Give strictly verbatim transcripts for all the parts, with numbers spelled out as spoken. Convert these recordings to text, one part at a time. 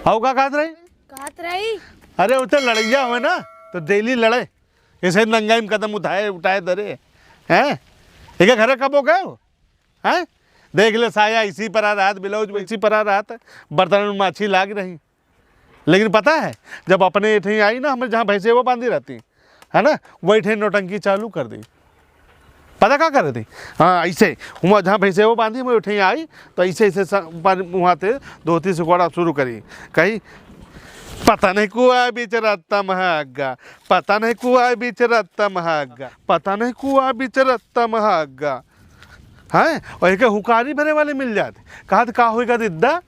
हाउ का कहत रही? कहत रही। अरे, उते लड़ैया होए ना, तो डेली लड़े। ऐसे नंगाई में कदम उठाए, उठाए धरे। हैं? एके घरे कबो गए हो? हैं? देख ले, साया इसी पर आ रहत, ब्लाउज इसी पर आ रहत, बर्तन में माछी लाग रही। लेकिन पता है, जब अपने इठे आई ना, हमें जहाँ भैंसे वो बांधी रहती, है ना, वही ठे नौटंकी चालू कर दी। पता का करे थी? हाँ, ऐसे हुआ जहाँ भैंसे वो बांधी, मैं उठे आई, तो ऐसे, ऐसे स-, ऊपर मुँहा ते धोती से कोड़ा शुरू करी, कही, "पता नहीं कुआ बीच रत्ता महागा, पता नहीं कुआ बीच रत्ता महागा, पता नहीं कुआ बीच रत्ता महागा।" हैं? और एक हुकारी भरे वाले मिल जाते, कहत, "का होइगा दिद्दा?"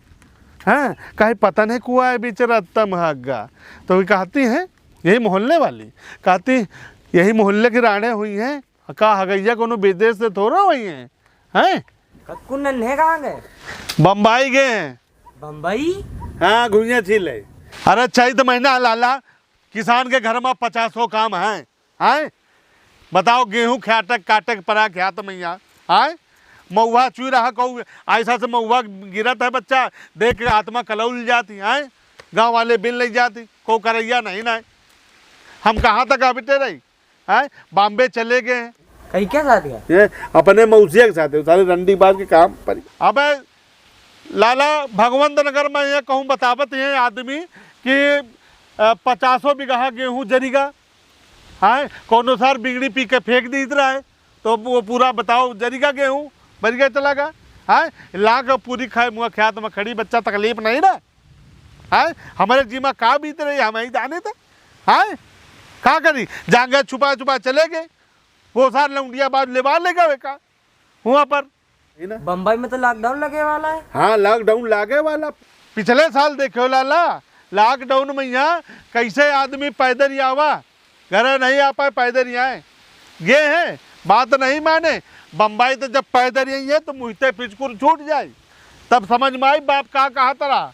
हैं? कहे, "पता नहीं कुआ है बीच रत्ता महागा।" तो वे कहती हैं, यही मोहल्ले वाली, कहती, "यही मोहल्ले की राणे हुई हैं, का हगैया कोनो विदेश से थोड़ा हुई हैं, हैं?" कक्कू नन्हे कहाँ गए? बम्बई गए हैं। बम्बई? हाँ, घुइयाँ छीले। अरे, चैत महीना लाला, किसान के घर में पचासों काम हैं, हैं? बताओ, गेहूँ ख्याटक काटक परा ख्यात मैया, हैं? महुआ चुई रहा, कहू ऐसा से महुआ गिरत है बच्चा, देख के आत्मा कलौल जाती, हैं? गाँव वाले बिन ले जाती, को करैया नहीं ना। हम कहाँ तक अबिटे रही, हैं? बॉम्बे चले गए हैं। कहीं क्या साथ गए? ये अपने मौसिया के साथ है, सारे रंडी बाज के काम पर। अबे लाला, भगवंत नगर में ये कहूँ बतावत हैं आदमी कि, अ, पचासों बीघा गेहूँ जरिगा, हैं? कौनो सार बिगड़ी पी के फेंक दीत रहा है, तो वो पूरा बताओ, जरिगा गेहूँ, बरिगा चला गा, हैं? लाग पूरी खाए मुँह ख्यात में खड़ी, बच्चा तकलीफ नहीं ना, हैं? हमारे जीमा का बीत रही, हम ही जाने थे, हैं? का करी, जांगे छुपा छुपा चले गए, वो सार लौंडिया बाद लेवा ले गए का हुआ पर। है ना? बम्बई में तो लॉकडाउन लगे वाला है। हाँ, लॉकडाउन लागे वाला। पिछले साल देखे लाला, लॉकडाउन में यहाँ कैसे आदमी पैदल ही आवा, घरे नहीं आ पाए, पैदल ही आए। ये है, बात नहीं माने। बम्बई तो जब पैदल ही है तो मुहते फिचकुर छूट जाए, तब समझ में आई बाप का कहा तरा।